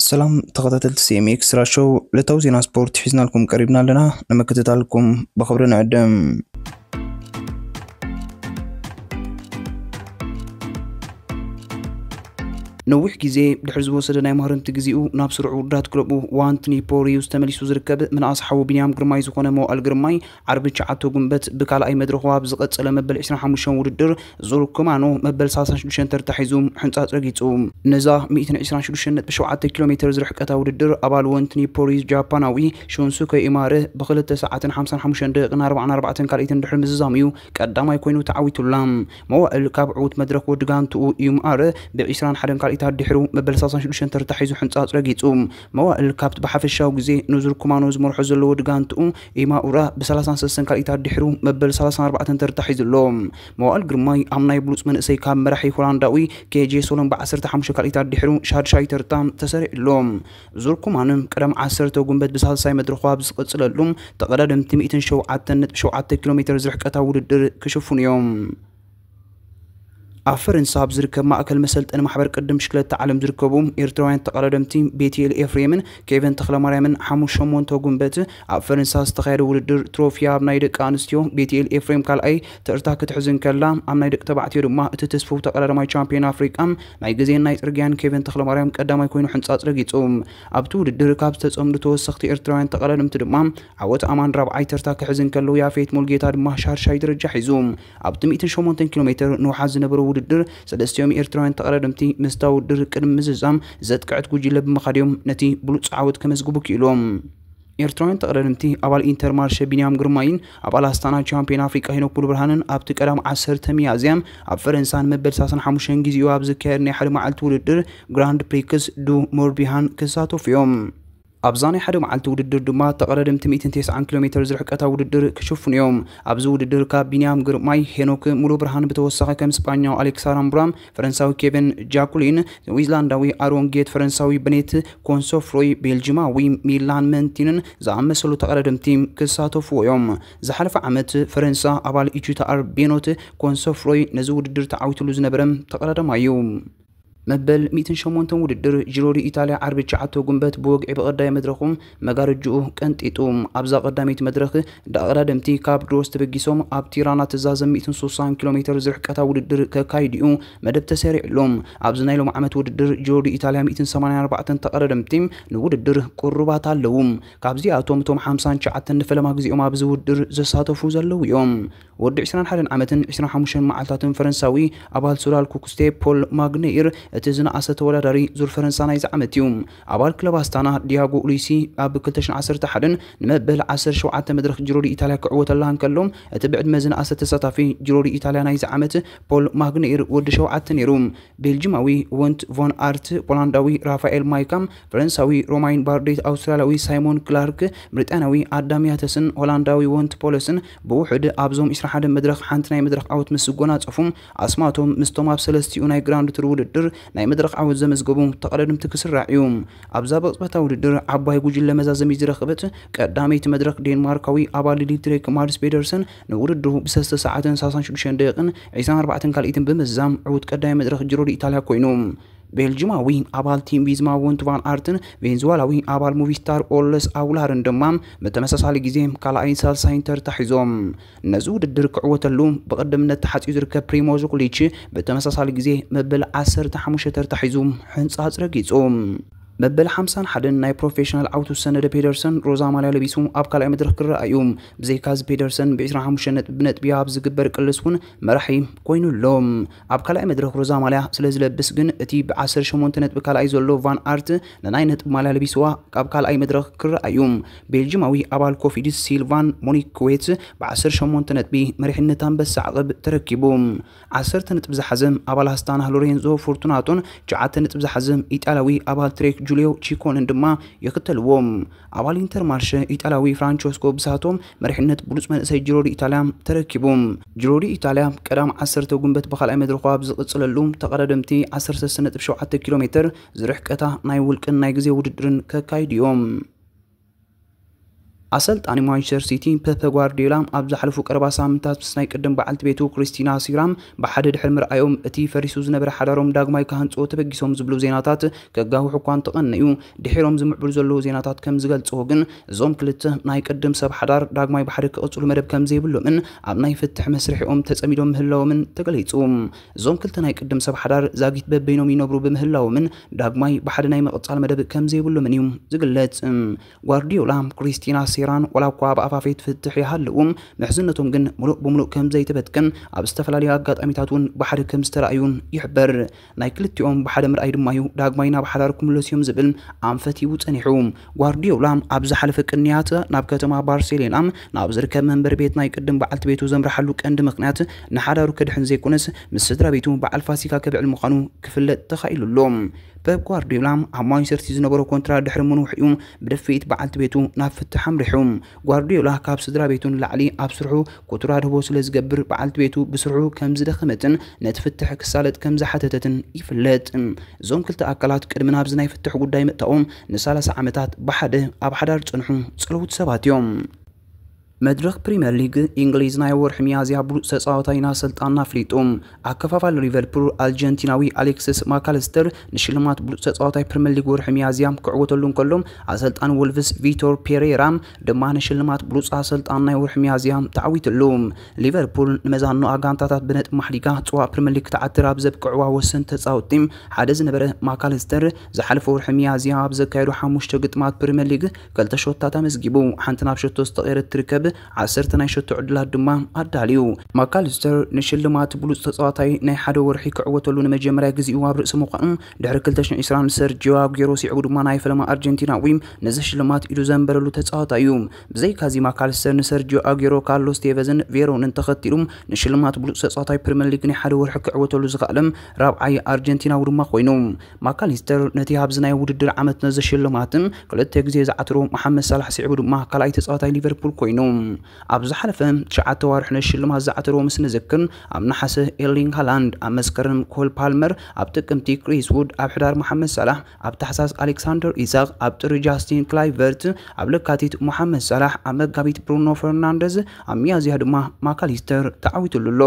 ሰላም ተኸታተልቲ C M X Extra Show፣ ዕለታዊ ዜና ስፖርት ሒዝናልኩም ቀሪብና ኣለና። ንምክትታልኩም ብኽብሪ ንዕድም። ነዊሕ ግዜ ድሕሪ ዝወሰደ ናይ ማህረምቲ ግዜኡ ናብ ስሩዕ ውዳት ክለቡ ዋንት ኒፖሪዩስ ተመሊሱ ዝርከብ ምንኣስ ሓዉ ቢንያም ግርማይ ዝኾነ መዋእል ግርማይ ዓርቢ ትሽዓተ ጉንበት ብካልኣይ መድረኹ ኣብ ዝቐጸለ መበል ዕስራን ሓሙሽተን ውድድር ዙር ኩማኖ መበል ሰላሳን ሽዱሽተን ተርታ ሒዙ ሕንጻጽ ረጊጹ። ነዛ ሚእትን ዕስራን ሽዱሽተን ነጥቢ ሸውዓተ ኪሎ ሜትር ዝርሕቀታ ውድድር ኣባል ወንት ኒፖሪዩስ ጃፓናዊ ሹንሱከ ኢማረ ብክልተ ሰዓትን ሓምሳን ሓሙሽተን ደቂቕን ኣርባዓን ኣርባዕተን ካልኢትን ድሕሪ ምዝዛሙ እዩ ቀዳማይ ኮይኑ ተዓዊቱላ። መዋእል ካብ ዕዉት መድረኽ ወዲ ጋንትኡ ኢማረ ብዕስራን ሓደን ካልኢታት ድሕሩ መበል ሰላሳን ሽዱሽተን ተርታ ሒዙ ሕንጻጽ ረጊጹ። መዋእል ካብቲ ብሓፈሻዊ ግዜ ንዙር ኩማኖ ዝመርሖ ዘሎ ወዲ ጋንትኡ ኢማኡራ ብሰላሳን ሰለስተን ካልኢታት ድሕሩ መበል ሰላሳን ኣርባዕተን ተርታ ሒዙ ኣሎ። መዋእል ግርማይ ኣብ ናይ ብሉጽ መንእሰይ ካብ መራሒ ሆላንዳዊ ኬጄ ሶሎን ብዓሰርተ ሓሙሽተ ካልኢታት ድሕሩ ሻድሻይ ተርታ ተሰሪዑ ኣሎ። ዙር ኩማኖ ቀዳም ዓሰርተ ጉንበት ብሳልሳይ መድረኹ ኣብ ዝቕጽለሉ ተቐዳደምቲ ሚእትን ሸውዓተን ነጥቢ ሸውዓተ ኪሎ ሜትር ዝርሕቀታ ውድድር ክሽፍኑ እዮም። ኣብ ፈረንሳ ኣብ ዝርከብ ማእከል መሰልጠኒ ማሕበር ቅድም ብሽክለታ ዓለም ዝርከቡ ኤርትራውያን ተቐዳደምቲ ቤትኤል ኤፍሬምን ኬቨን ተኽለማርያምን ሓሙስ ሸሞንተ ጉንበት ኣብ ፈረንሳ ዝተኻየደ ውድድር ትሮፊያ ኣብ ናይ ደቂ ኣንስትዮ ቤትኤል ኤፍሬም ካልኣይ ተርታ ክትሕዝ እንከላ፣ ኣብ ናይ ደቂ ተባዕትዮ ድማ እቲ ተስፍው ተቐዳዳማይ ቻምፒዮን ኣፍሪቃ ናይ ግዜን ናይ ጽርግያን ኬቨን ተኽለማርያም ቀዳማይ ኮይኑ ሕንጻጽ ረጊጹ። ኣብቲ ውድድር ካብ ዝተጸምዱ ተወሰኽቲ ኤርትራውያን ተቐዳደምቲ ድማ ዓወት ኣማን ራብዓይ ተርታ ክሕዝ እንከሎ፣ ያፌት ሙልጌታ ድማ ሻድሻይ ደረጃ ሒዙ። ኣብቲ ሚእትን ሸሞንተን ኪሎ ሜትር ንውሓት ዝነበረ ውድድር ሰለስቲኦም ኤርትራውያን ተቐዳደምቲ ምስታ ውድድር ቅድሚ ምዝዛም ዘጥቅዕት ጉጅለ ብምኻድ እዮም ነቲ ብሉጽ ዓወት ከመዝግቡ ክኢሎም። ኤርትራውያን ተቐዳደምቲ ኣባል ኢንተርማርሸ ቢንያም ግርማይን ኣባል ኣስታና ቻምፒዮን ኣፍሪቃ ሄኖክ ሙሉብርሃንን ኣብቲ ቀዳም ዓሰርተ ሚያዝያ ኣብ ፈረንሳ ንመበል ሰላሳን ሓሙሽተን ግዜኡ ኣብ ዝካየድ ናይ ሓደ መዓልቲ ውድድር ግራንድ ፕሪክስ ዱ ሞርቢሃን ክሳተፉ እዮም። ኣብዛ ናይ ሓደ መዓልቲ ውድድር ድማ ተቐዳደምቲ ሚእትን ተስዓን ኪሎ ሜትር ዝርሕቀታ ውድድር ክሽፍኑ እዮም። ኣብዚ ውድድር ካብ ቢንያም ግርማይ፣ ሄኖክ ሙሉብርሃን ብተወሳኺ ከም ስጳኛዊ ኣሌክስ ኣራምቡራ፣ ፈረንሳዊ ኬቨን ጃኩሊን፣ ስዊዝላንዳዊ ኣሮን ጌት፣ ፈረንሳዊ በኔት ኮንሶፍሮይ፣ ቤልጂማዊ ሚላን መንቲንን ዝኣመሰሉ ተቐዳደምቲ ክሳተፍዎ እዮም። ዝሓለፈ ዓመት ፈረንሳ ኣባል ኢቹታኣር ቤኖት ኮንሶፍሮይ ነዚ ውድድር ተዓዊትሉ ዝነበረ ተቐዳዳማይ እዩ። መበል ሚእትን ሸሞንተን ውድድር ጂሮ ዲ ኢታልያ ዓርቢ ትሽዓተ ጉንበት ብወግዒ ብቐዳይ መድረኹ መጋረጅኡ ቀንጢጡ። ኣብዛ ቀዳመይቲ መድረኽ፣ ኣቐዳደምቲ ካብ ድሮስ ተበጊሶም ኣብ ቲራና ትዛዘም ሚእትን ሱሳን ኪሎ ሜትር ዝርሕቀታ ውድድር ከካይድ እዩ መደብ ተሰሪዕሉ። ኣብዚ ናይ ሎሚ ዓመት ውድድር ጂሮ ዲ ኢታልያ ሚእትን ሰማንያን ኣርባዕተን ተቐዳደምቲ ንውድድር ቅሩባት ኣለዉ። ካብዚኣቶም እቶም ሓምሳን ትሽዓተን ንፈለማ ግዜኦም ኣብዚ ውድድር ዘሳተፉ ዘለዉ እዮም። ወዲ ዕስራን ሓደን ዓመትን ዕስራን ሓሙሽተን መዓልታትን ፈረንሳዊ ኣባል ሱዳል ኩክስቴ ፖል ማግነይር እቲ ዝነኣሰ ተወዳዳሪ ዙር ፈረንሳ ናይዚ ዓመት እዩ። ኣባል ክለብ ኣስታና ዲያጎ ኡሊሲ ኣብ ክልተ ሽሕን ዓሰርተ ሓደን ንመበል ዓሰርተ ሸውዓተ መድረኽ ጂሮ ዲ ኢታልያ ክዕወተላ እንከሎ፣ እቲ ብዕድመ ዝነኣሰ ተሳታፊ ጂሮ ዲ ኢታልያ ናይዚ ዓመት ፖል ማግነይር ወዲ ሸውዓተ ነይሩ። ቤልጂማዊ ወንት ቮን ኣርት፣ ፖላንዳዊ ራፋኤል ማይካ፣ ፈረንሳዊ ሮማይን ባርዴት፣ ኣውስትራልያዊ ሳይሞን ክላርክ፣ ብሪጣንያዊ ኣዳም ያተስን ሆላንዳዊ ወንት ፖለስን ብውሕድ ኣብዞም ዕስራን ሓደን መድረኽ ሓንቲ ናይ መድረኽ ዓወት ምስ ዝጎናጸፉ፣ ኣስማቶም ምስቶም ኣብ ሰለስቲኡ ናይ ግራንድ ቱር ውድድር ናይ መድረኽ ዓወት ዘመዝገቡ ተቐዳደምቲ ክስራዕ እዩ። ኣብዛ ብቕጽበታዊ ውድድር ዓባይ ጉጅለ መዛዘሚ ዝረኸበት ቀዳመይቲ መድረኽ፣ ዴንማርካዊ ኣባል ዲትሪክ ማድስ ፔደርሰን ንውድድሩ ብሰለስተ ሰዓትን ሰላሳን ሽዱሽተን ደቂቕን ዕስራን ኣርባዕተን ካልኢትን ብምዝዛም ዕዉት ቀዳማይ መድረኽ ጂሮ ዲ ኢታልያ ኮይኑ። ቤልጂማዊ ኣባል ቲም ቪዝማ ወንት ቫን ኣርትን ቬንዙዋላዊ ኣባል ሙቪስታር ኦለስ ኣውላርን ድማ ብተመሳሳሊ ግዜ ካልኣይን ሳልሳይን ተርታ ሒዞም። ነዚ ውድድር ክዕወተሉ ብቐዳምነት ተሓጺኡ ዝርከብ ፕሪሞዝ ሮግሊች ብተመሳሳሊ ግዜ መበል ዓሰርተ ሓሙሽተ ተርታ ሒዙ ሕንጻጽ ረጊጹ። መበል ሓምሳን ሓደን ናይ ፕሮፌሽናል ዓውቱ ዝሰነደ ፔደርሰን ሮዛ ማልያ ለቢሱ ኣብ ካልኣይ መድረኽ ክረኣ እዩ። ብዘይካዚ ፔደርሰን ብ ዕስራን ሓሙሽተን ነጥቢ ብነጥቢ ኣብ ዝግበር ቅልስ እውን መራሒ ኮይኑ ኣሎ። ኣብ ካልኣይ መድረኽ ሮዛ ማልያ ስለ ዝለብስ ግን እቲ ብ ዓሰርተ ሸሞንተ ነጥቢ ካልኣይ ዘሎ ቫን ኣርት ንናይ ነጥቢ ማልያ ለቢስዋ ኣብ ካልኣይ መድረኽ ክረኣ እዩ። ቤልጂማዊ ኣባል ኮፊድስ ሲልቫን ሞኒክዌት ብ ዓሰርተ ሸሞንተ ነጥቢ መሪሕነት ኣንበሳ ዓቐብ ተረኪቡ። ዓሰርተ ነጥቢ ዝሓዘ ኣባል ኣስታና ሎሬንዞ ፎርቱናቶን ትሽዓተ ነጥቢ ዝሓዘ ኢጣልያዊ ኣባል ትሬክ ጁልዮ ቺኮንን ድማ ይኽተልዎም። ኣባል ኢንተርማርሸ ኢጣልያዊ ፍራንቸስኮ ብሳቶ መሪሕነት ብሉጽ መንእሰይ ጂሮ ዲ ኢታልያ ተረኪቡ። ጂሮ ዲ ኢታልያ ቀዳም ዓሰርተ ጉንበት ብኻልኣይ መድረኹ ኣብ ዝቕጽለሉ ተቐዳደምቲ ዓሰርተ ሰለስተ ነጥቢ ሸውዓተ ኪሎ ሜትር ዝርሕቀታ ናይ ውልቅን ናይ ግዜ ውድድርን ከካይዱ እዮም። ኣሰልጣኒ ማንቸስተር ሲቲ ፔፕ ጓርዲዮላ ኣብ ዝሓለፉ ቀረባ ሳምንታት ምስ ናይ ቅድም በዓልቲ ቤቱ ክሪስቲና ሲራም ብሓደ ድሕሪ ምርኣዮም፣ እቲ ፈሪሱ ዝነበረ ሓዳሮም ዳግማይ ክሃንጽዎ ተበጊሶም ዝብሉ ዜናታት ከጋውሑ እኳ እንተቐነዩ፣ ድሒሮም ዝምዕብሉ ዘለዉ ዜናታት ከም ዝገልጽዎ ግን፣ እዞም ክልተ ናይ ቅድም ሰብ ሓዳር ዳግማይ ብሓደ ክቕጽሉ መደብ ከም ዘይብሎምን ኣብ ናይ ፍትሕ መስርሒኦም ተጸሚዶም ምህላዎምን ተገሊጹ። እዞም ክልተ ናይ ቅድም ሰብ ሓዳር ዛጊት በበይኖም ይነብሩ ብምህላዎምን ዳግማይ ብሓደ ናይ ምቕጻል መደብ ከም ዘይብሎምን እዩ ዝግለጽ። ጓርዲዮላ፣ ክሪስቲና ሴራን ዋላ እኳ ብኣፋፌት ፍትሕ ይሃልዎም፣ ምሕዝነቶም ግን ምሉእ ብምሉእ ከም ዘይተበትከን ኣብ ዝተፈላለዩ ኣጋጣሚታት እውን ብሓደ ከም ዝተረኣዩን ይሕበር። ናይ ክልቲኦም ብሓደ ምርኣይ ድማ እዩ ዳግማይ ናብ ሓዳር ክምለሱ እዮም ዝብል ኣንፈት ሂቡ ጸኒሑ። ጓርዲዮላ ኣብ ዝሓለፈ ቅንያት ናብ ከተማ ባርሴሎና ናብ ዝርከብ መንበሪ ቤት ናይ ቅድም በዓልቲ ቤቱ ዘምርሓሉ ቀንዲ ምኽንያት፣ ንሓዳሩ ከድሕን ዘይኮነስ፣ ምስ ስድራ ቤቱ በዓል ፋሲካ ከብዕል ምዃኑ ክፍለጥ ተኻኢሉ ኣሎ። ፔፕ ጓርዲዮላ ኣብ ማንቸስተር ሲቲ ዝነበሮ ኮንትራት ድሕሪ ምንውሑ እዩ ብድፍኢት በዓልቲ ቤቱ ናብ ፍትሕ ኣምሪሑ። ጓርዲዮላ ካብ ስድራ ቤቱ ንላዕሊ ኣብ ስርሑ ኩትራ ድህቦ ስለ ዝገብር፣ በዓልቲ ቤቱ ብስርሑ ከም ዝደኸመትን ነቲ ፍትሕ ክሳለጥ ከም ዝሓተተትን ይፍለጥ። እዞም ክልተ ኣካላት ቅድሚ ናብዚ ናይ ፍትሕ ጉዳይ ምእታዎም ንሰላሳ ዓመታት ብሓደ ኣብ ሓዳር ጸንሑ ጸለውቲ ሰባት እዮም። መድረኽ ፕሪምየር ሊግ እንግሊዝ ናይ ወርሒ ሚያዝያ ብሉጽ ተጻዋታይ ናሰልጣን ኣፍሊጡ። ኣከፋፋሊ ሊቨርፑል ኣርጀንቲናዊ ኣሌክሲስ ማካሊስተር ንሽልማት ብሉጽ ተጻዋታይ ፕሪምየር ሊግ ወርሒ ሚያዝያ ክዕወተሉ እንከሎ፣ ኣሰልጣን ወልቭስ ቪቶር ፔሬራ ድማ ንሽልማት ብሉጽ ኣሰልጣን ናይ ወርሒ ሚያዝያ ተዓዊትሉ። ሊቨርፑል ንመዛኖኣ ጋንታታት ብነጥቢ ማሕሊጋ ጽዋእ ፕሪምየር ሊግ ክትዓትር ኣብ ዘብቅዕዋ ወሰንቲ ተጻወትቲ ሓደ ዝነበረ ማካሊስተር፣ ዝሓለፈ ወርሒ ሚያዝያ ኣብ ዘካየዱ ሓሙሽተ ግጥማት ፕሪምየር ሊግ ክልተ ሸቶታት ኣመዝጊቡ። ሓንቲ ናብ ሸቶ ዝተቐየረት ትርከብ፣ ዓሰርተ ናይ ሸቶ ዕድላት ድማ ኣዳልዩ። ማካሊስተር ንሽልማት ብሉጽ ተጻዋታይ ናይ ሓደ ወርሒ ክዕወተሉ ንመጀመርያ ግዜኡ ኣብ ርእሲ ምዃኑ፣ ድሕሪ ክልተ ሽሕን ዕስራን ሰርጂዮ ኣጉዌሮ ስዒቡ ድማ ናይ ፈለማ ኣርጀንቲናዊ ነዚ ሽልማት ኢዱ ዘንበረሉ ተጻዋታይ እዩ። ብዘይካዚ ማካሊስተር ንሰርጂዮ ኣጉዌሮ፣ ካርሎስ ቴቨዝን ቬሮንን ተኸቲሉ ንሽልማት ብሉጽ ተጻዋታይ ፕሪምየር ሊግ ናይ ሓደ ወርሒ ክዕወተሉ ዝኸኣለ ራብዓይ ኣርጀንቲናዊ ድማ ኮይኑ። ማካሊስተር ነቲ ኣብዚ ናይ ውድድር ዓመት ነዚ ሽልማት ክልተ ግዜ ዝዓተሮ መሓመድ ሳላሕ ስዒቡ ድማ ካልኣይ ተጻዋታይ ሊቨርፑል ኮይኑ። ኣብ ዝሓለፈ ትሽዓተ ኣዋርሕ ነዚ ሽልማት ዝዓተሮ ምስ ንዝክር፣ ኣብ ነሓሰ ኤርሊንግ ሃላንድ፣ ኣብ መስከረም ኮል ፓልመር፣ ኣብ ጥቅምቲ ክሪስ ውድ፣ ኣብ ሕዳር መሓመድ ሳላሕ፣ ኣብ ታሕሳስ ኣሌክሳንደር ኢሳቅ፣ ኣብ ጥሪ ጃስቲን ክላይቨርት፣ ኣብ ለካቲት መሓመድ ሳላሕ፣ ኣብ መጋቢት ብሩኖ ፈርናንደዝ፣ ኣብ ሚያዝያ ድማ ማካሊስተር ተዓዊትሉ ኣሎ።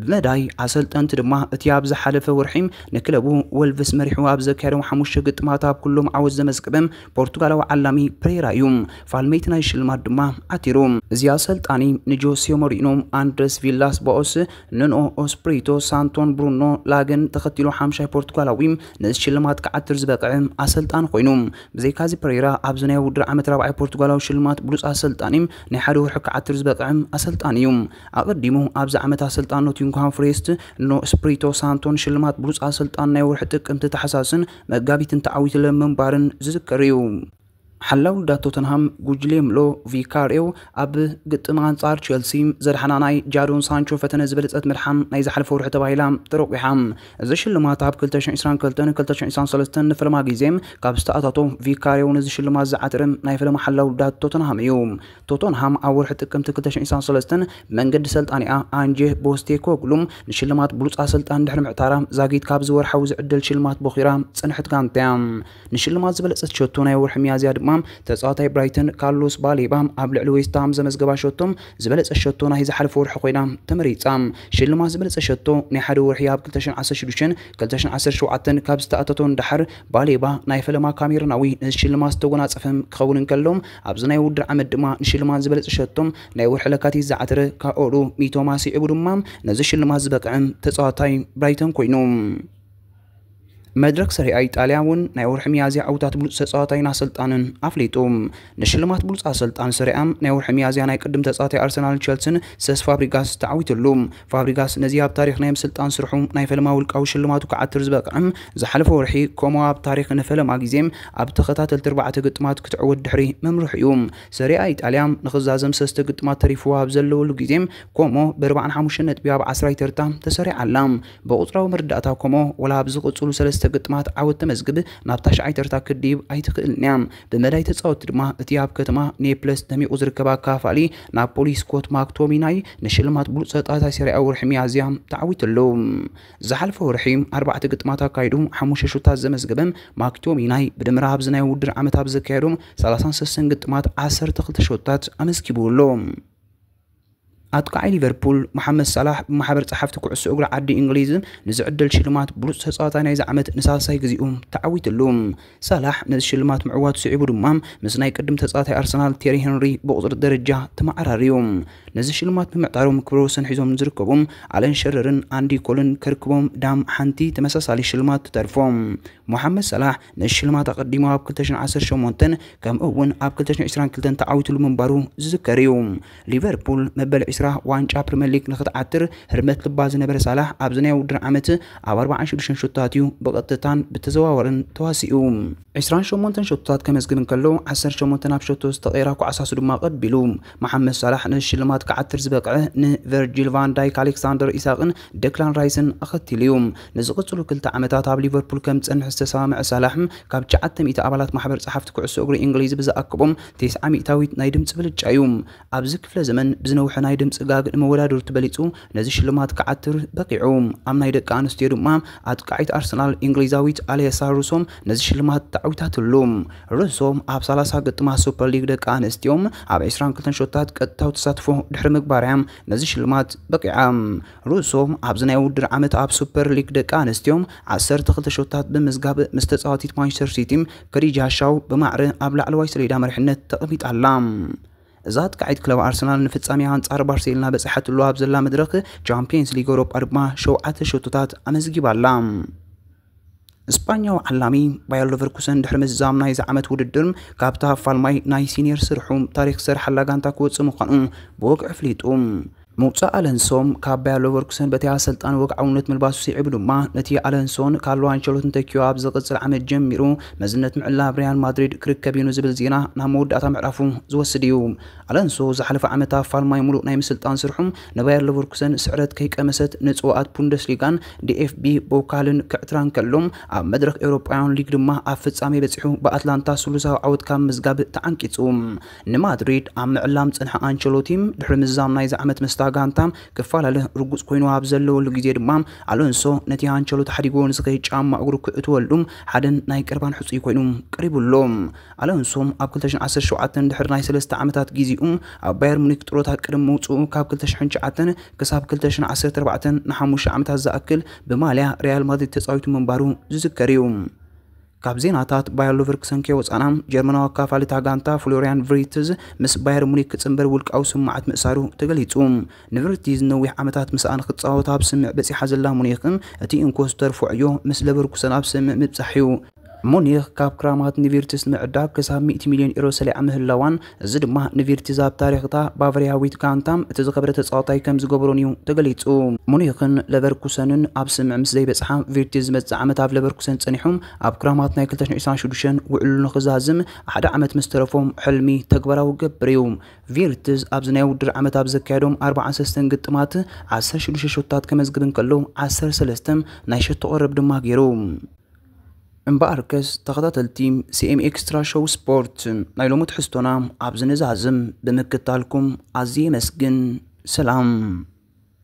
ብመዳይ ኣሰልጠንቲ ድማ እቲ ኣብ ዝሓለፈ ወርሒ ንክለቡ ወልቭስ መሪሑ ኣብ ዘካየዶም ሓሙሽተ ግጥማት ኣብ ኩሎም ዓወት ዘመዝገበ ፖርቱጋላዊ ዓላሚ ፕሬራ እዩ። ፋልመይቲ ናይ ሽልማት ድማ ዓቲሩ። እዚ ኣሰልጣኒ ንጆሴ ሞሪኖ፣ ኣንድረስ ቪላስ ቦኦስ፣ ኑኖ ኦስፕሪቶ ሳንቶን ብሩኖ ላገን ተኸቲሉ ሓምሻይ ፖርቱጋላዊ ነዚ ሽልማት ክዓትር ዝበቅዐ ኣሰልጣኒ ኮይኑ። ብዘይካዚ ፕሬራ ኣብዚ ናይ ውድድር ዓመት ራብዓይ ፖርቱጋላዊ ሽልማት ብሉጽ ኣሰልጣኒ ናይ ሓደ ወርሒ ክዓትር ዝበቅዐ ኣሰልጣኒ እዩ። ኣቐዲሙ ኣብዚ ዓመት ኣሰልጣን ኖቲንግሃም ፎሬስት ኑኖ ስፕሪቶ ሳንቶን ሽልማት ብሉጽ ኣሰልጣን ናይ ወርሒ ጥቅምቲ ታሕሳስን መጋቢትን ተዓዊትለ ምንባርን ዝዝከር እዩ። ሓላው ልዳት ቶተንሃም ጉጅሌምሎ ቪካሬው ኣብ ግጥም ኣንጻር ቸልሲ ዘድሓና ናይ ጃዶን ሳንቾ ፈተነ ዝበለጸት ምድሓን ናይ ዝሓለፈ ወርሒ ተባሂላ ተረቂሓ። እዚ ሽልማት ኣብ ክልተ ሽሕን ዕስራን ክልተን ክልተ ሽሕን ዕስራን ሰለስተን ንፈለማ ግዜ ካብ ዝተኣታቶ ቪካሬው ነዚ ሽልማት ዝዓተረ ናይ ፈለማ ሓላው ልዳት ቶተንሃም እዩ። ቶተንሃም ኣብ ወርሒ ጥቅምቲ ክልተ ሽሕን ዕስራን ሰለስተን ብመንገዲ ሰልጣኒኣ ኣንጄ ቦስቴኮግሉ ንሽልማት ብሉጽ ኣሰልጣን ድሕሪ ምዕታራ፣ ዛጊት ካብዚ ወርሓዊ ዝዕደል ሽልማት ቦኺራ ጽንሕት ጋንታ እያ። ንሽልማት ዝበለጸት ሸቶ ናይ ወርሒ ሚያዝያ ድማ ተጻዋታይ ብራይተን ካርሎስ ባሌባ ኣብ ልዕሊ ዌስትሃም ዘመዝገባ ሸቶ ዝበለጸት ሸቶ ናይ ዝሓለፈ ወርሒ ኮይና ተመሪጻ። ሽልማት ዝበለጸት ሸቶ ናይ ሓደ ወርሒ ኣብ ክልተ ሽሕን ዓሰርተ ሽዱሽተን ክልተ ሽሕን ዓሰርተ ሸውዓተን ካብ ዝተኣተቶ ንደሓር፣ ባሌባ ናይ ፈለማ ካሜሩናዊ ነዚ ሽልማት ዝተጎናጸፈ ክኸውን እንከሎ፣ ኣብዚ ናይ ውድድር ዓመት ድማ ንሽልማት ዝበለጸ ሸቶ ናይ ወርሒ ለካቲት ዝዓተረ ካኦሉ ሚቶማ ስዒቡ ድማ ነዚ ሽልማት ዝበቅዐ ተጻዋታይ ብራይተን ኮይኑ። መድረኽ ሰሪኣ ኢጣልያ እውን ናይ ወርሒ ሚያዝያ ዕውታት ብሉጽ ተጻዋታይን ኣሰልጣንን ኣፍሊጡ። ንሽልማት ብሉጽ ኣሰልጣን ሰሪኣ ናይ ወርሒ ሚያዝያ ናይ ቅድም ተጻዋታይ ኣርሰናልን ቸልሲን ሰስ ፋብሪጋስ ተዓዊትሉ። ፋብሪጋስ ነዚ ኣብ ታሪኽ ናይ ምስልጣን ስርሑ ናይ ፈለማ ውልቃዊ ሽልማቱ ክዓትር ዝበቅዐ፣ ዝሓለፈ ወርሒ ኮሞ ኣብ ታሪኽ ንፈለማ ግዜ ኣብ ተኸታተልቲ ኣርባዕተ ግጥማት ክትዕወት ድሕሪ ምምርሑ እዩ። ሰሪኣ ኢጣልያ ንኽዛዘም ሰለስተ ግጥማት ተሪፍዋ ኣብ ዘለወሉ ግዜ፣ ኮሞ ብኣርባዓን ሓሙሽተን ነጥቢ ኣብ ዓስራይ ተርታ ተሰሪዓ ኣላ። ብቁጽራዊ መረዳእታ ኮሞ፣ ወላ ኣብ ዝቕጽሉ ሰለስተ ሰለስተ ግጥማት ዓወት ተመዝግብ ናብ ታሽዓይ ተርታ ክትድይብ ኣይትኽእልን እያ። ብመዳይ ተጻወትቲ ድማ እቲ ኣብ ከተማ ኔፕለስ ደሚቑ ዝርከብ ኣካፋሊ ናፖሊ ስኮት ማክቶሚናይ ንሽልማት ብሉጽ ተጻዋታይ ሴሪኣ ወርሒ ሚያዝያ ተዓዊትሉ። ዝሓለፈ ወርሒ ኣርባዕተ ግጥማት ኣካይዱ ሓሙሽተ ሹታት ዘመዝገበ ማክቶሚናይ ብድምር ኣብዚ ናይ ውድድር ዓመት ኣብ ዘካየዶም ሰላሳን ሰለስተን ግጥማት ዓሰርተ ክልተ ሹታት ኣመዝጊቡ ኣሎ። ኣጥቃዓይ ሊቨርፑል መሓመድ ሳላሕ ብማሕበር ጸሓፍቲ ኩዕሶ እግሪ ዓዲ እንግሊዝ ንዝዕደል ሽልማት ብሉጽ ተጻዋታይ ናይዚ ዓመት ንሳልሳይ ግዜኡ ተዓዊትሉ። ሳላሕ ነዚ ሽልማት ምዕዋቱ ስዒቡ ድማ ምስ ናይ ቅድም ተጻዋታይ ኣርሰናል ቴሪ ሄንሪ ብቁጽሪ ደረጃ ተመዓራርዩ። ነዚ ሽልማት ብምዕጣሮም ክብረ ወሰን ሒዞም ዝርከቡ ኣለን ሸረርን ኣንዲ ኮልን ከርክቦም ዳም ሓንቲ ተመሳሳሊ ሽልማት ትተርፎም። ሞሓመድ ሳላሕ ነዚ ሽልማት ኣቐዲሙ ኣብ ክልተ ሽሕን ዓሰርተ ሸሞንተን ከምኡ እውን ኣብ ክልተ ሽሕን ዕስራን ክልተን ተዓዊትሉ ምንባሩ ዝዝከር እዩ። ሊቨርፑል መበል ዕስራ ዋንጫ ፕሪምየር ሊግ ንክትዓትር ህርመት ልባ ዝነበረ ሳላሕ ኣብዚ ናይ ውድድር ዓመት ኣብ ኣርባዓን ሽዱሽተን ሹታት እዩ ብቐጥታን ብተዘዋወርን ተዋሲኡ። ዕስራን ሸሞንተን ሸቶታት ከመዝግብ እንከሎ ዓሰርተ ሸሞንተ ናብ ሸቶ ዝተቐየራ ኳዕሳሱ ድማ ቀቢሉ። መሓመድ ሳላሕ ነዚ ሽልማት ክዓትር ዝበቅዐ ንቨርጂል ቫን ዳይክ፣ ኣሌክሳንደር ኢሳቅን ዴክላን ራይስን ኣኸቲሉ እዩ። ንዝቕጽሉ ክልተ ዓመታት ኣብ ሊቨርፑል ከም ዝጸንሕ ዝተሰማምዐ ሳላሕ ካብ ትሽዓተ ሚእቲ ኣባላት ማሕበር ጸሓፍቲ ኩዕሶ እግሪ እንግሊዝ ብዝኣከቦም ተስዓ ሚእታዊት ናይ ድምጺ ብልጫ እዩ። ኣብዚ ክፍለ ዘመን ብዝነውሐ ናይ ድምጺ ጋግ ንመወዳድርቱ በሊጹ ነዚ ሽልማት ክዓትር በቂዑ። ኣብ ናይ ደቂ ኣንስትዮ ድማ ኣጥቃዒት ኣርሰናል እንግሊዛዊት ኣሌሳ ሩሶም ነዚ ሽልማት ተዓዊታትሉ። ሩሶም ኣብ ሰላሳ ግጥማት ሱፐር ሊግ ደቂ ኣንስትዮም ኣብ ዕስራን ክልተን ሾታት ቀጥታዊ ተሳትፎ ድሕሪ ምግባር እያ ነዚ ሽልማት በቂዓ። ሩሶም ኣብዚ ናይ ውድድር ዓመት ኣብ ሱፐር ሊግ ደቂ ኣንስትዮም ዓሰርተ ክልተ ሾታት ብምዝጋብ ምስ ተጻዋቲት ማንቸስተር ሲቲ ከዲጃ ሻው ብማዕረ ኣብ ላዕለዋይ ሰሌዳ መሪሕነት ተቐሚጣ ኣላ። እዛ ኣጥቃዒት ክለብ ኣርሰናል ንፍጻሜ ኣንጻር ባርሴሎና በጺሓትሉ ኣብ ዘላ መድረኽ ቻምፒየንስ ሊግ ኣውሮጳ ድማ ሸውዓተ ሸቶታት ኣመዝጊባ ኣላ። እስጳኛዊ ዓላሚ ባየር ሌቨርኩሰን ድሕሪ ምዝዛም ናይዚ ዓመት ውድድር ካብታ ፋልማይ ናይ ሲኒየር ስርሑ ታሪኽ ዝሰርሓላ ጋንታ ክወጽእ ምዃኑ ብወግዒ ኣፍሊጡ። ምውጻእ ኣለንሶ ካብ ባየር ሌቨርኩሰን በቲ ኣሰልጣኒ ወግዓውነት ምልባሱ ስዒቡ ድማ ነቲ ኣለንሶን ካርሎ ኣንቸሎትን ተኪኡ ኣብ ዝቕጽል ዓመት ጀሚሩ መዝነት ምዕላብ ሪያል ማድሪድ ክርከብ እዩ ንዝብል ዜና ናብ መወዳእታ ምዕራፉ ዝወስድ እዩ። ኣለንሶ ዝሓለፈ ዓመት ኣብ ፋልማይ ሙሉእ ናይ ምስልጣን ስርሑ ንባየር ሌቨርኩሰን ስዕረት ከይቀመሰት ንጽዋኣት ቡንደስሊጋን ዲኤፍቢ ቦካልን ክዕትራ እንከሎ ኣብ መድረኽ ኤውሮጳውያን ሊግ ድማ ኣብ ፍጻሜ በጺሑ ብኣትላንታ ስሉሳዊ ዓወት ካብ ምዝጋብ ተዓንቂጹ። ንማድሪድ ኣብ ምዕላም ዝጸንሐ ኣንቸሎቲ ድሕሪ ምዝዛም ናይዚ ዓመት ምስታ ጋንታ ክፈላለ ርጉጽ ኮይኑ ኣብ ዘለወሉ ግዜ ድማ ኣሎንሶ ነቲ ኣንቸሎቲ ሓዲግዎ ንዝኸይድ ጫማ እግሩ ክእትወሉ ሓደን ናይ ቀረባን ሕጹይ ኮይኑ ቀሪቡ ኣሎ። ኣሎንሶ ኣብ ክልተ ሽሕን ዓሰርተ ሸውዓተን ድሕሪ ናይ ሰለስተ ዓመታት ግዜኡ ኣብ ባየር ሙኒክ ጥሮታ ቅድሚ ምውጽኡ ካብ ክልተ ሽሕን ትሽዓተን ክሳብ ክልተ ሽሕን ዓሰርተ ኣርባዕተን ንሓሙሽተ ዓመታት ዝኣክል ብማልያ ሪያል ማድሪድ ተጻዊቱ ምንባሩ ዝዝከር እዩ። ካብ ዜናታት ባየር ሌቨርኩሰን ከይወጻና ጀርመናዊ ኣካፋሊ እታ ጋንታ ፍሎሪያን ቪርትዝ ምስ ባየር ሙኒክ ክጽንበር ውልቃዊ ስምምዓት ምእሳሩ ተገሊጹ። ንቪርትዝ ነዊሕ ዓመታት ምስኣ ንክትጻወት ኣብ ስምምዕ በጺሓ ዘላ ሙኒክ እቲ እንኮ ዝተርፎ ዕዮ ምስ ሌቨርኩሰን ኣብ ስምምዕ ምብጻሕ እዩ። ሙኒክ ካብ ክራማት ንቪርትዝ ንምዕዳግ ክሳብ ሚእቲ ሚልዮን ዩሮ ሰሊዓ ምህላዋን እዚ ድማ ንቪርትዝ ኣብ ታሪኽታ ባቫርያዊት ጋንታ እቲ ዝኸበረ ተጻዋታይ ከም ዝገበሮን እዩ ተገሊጹ። ሙኒክን ሌቨርኩሰንን ኣብ ስምምዕ ምስ ዘይበጽሓ ቪርትዝ ዝመጽእ ዓመት ኣብ ሌቨርኩሰን ጸኒሑ ኣብ ክራማት ናይ ክልተ ሽሕን ዕስራን ሽዱሽተን ውዕሉ ንኽዛዝም ሓደ ዓመት ምስ ተረፎም ሕልሚ ተግባራዊ ክገብር እዩ። ቪርትዝ ኣብዚ ናይ ውድድር ዓመት ኣብ ዘካየዶም ኣርባዓን ሰለስተን ግጥማት ዓሰርተ ሽዱሽተ ሾታት ከመዝግብ እንከሎ ዓሰርተ ሰለስተ ናይ ሸቶ ቀረብ ድማ ገይሩ። እምበኣርከስ ተኸታተልቲ ሲኤም ኤክስትራ ሾው ስፖርት ናይ ሎሚ ትሕዝቶና ኣብዚ ንዛዝም። ብምክታልኩም ኣዝየ የመስግን። ሰላም።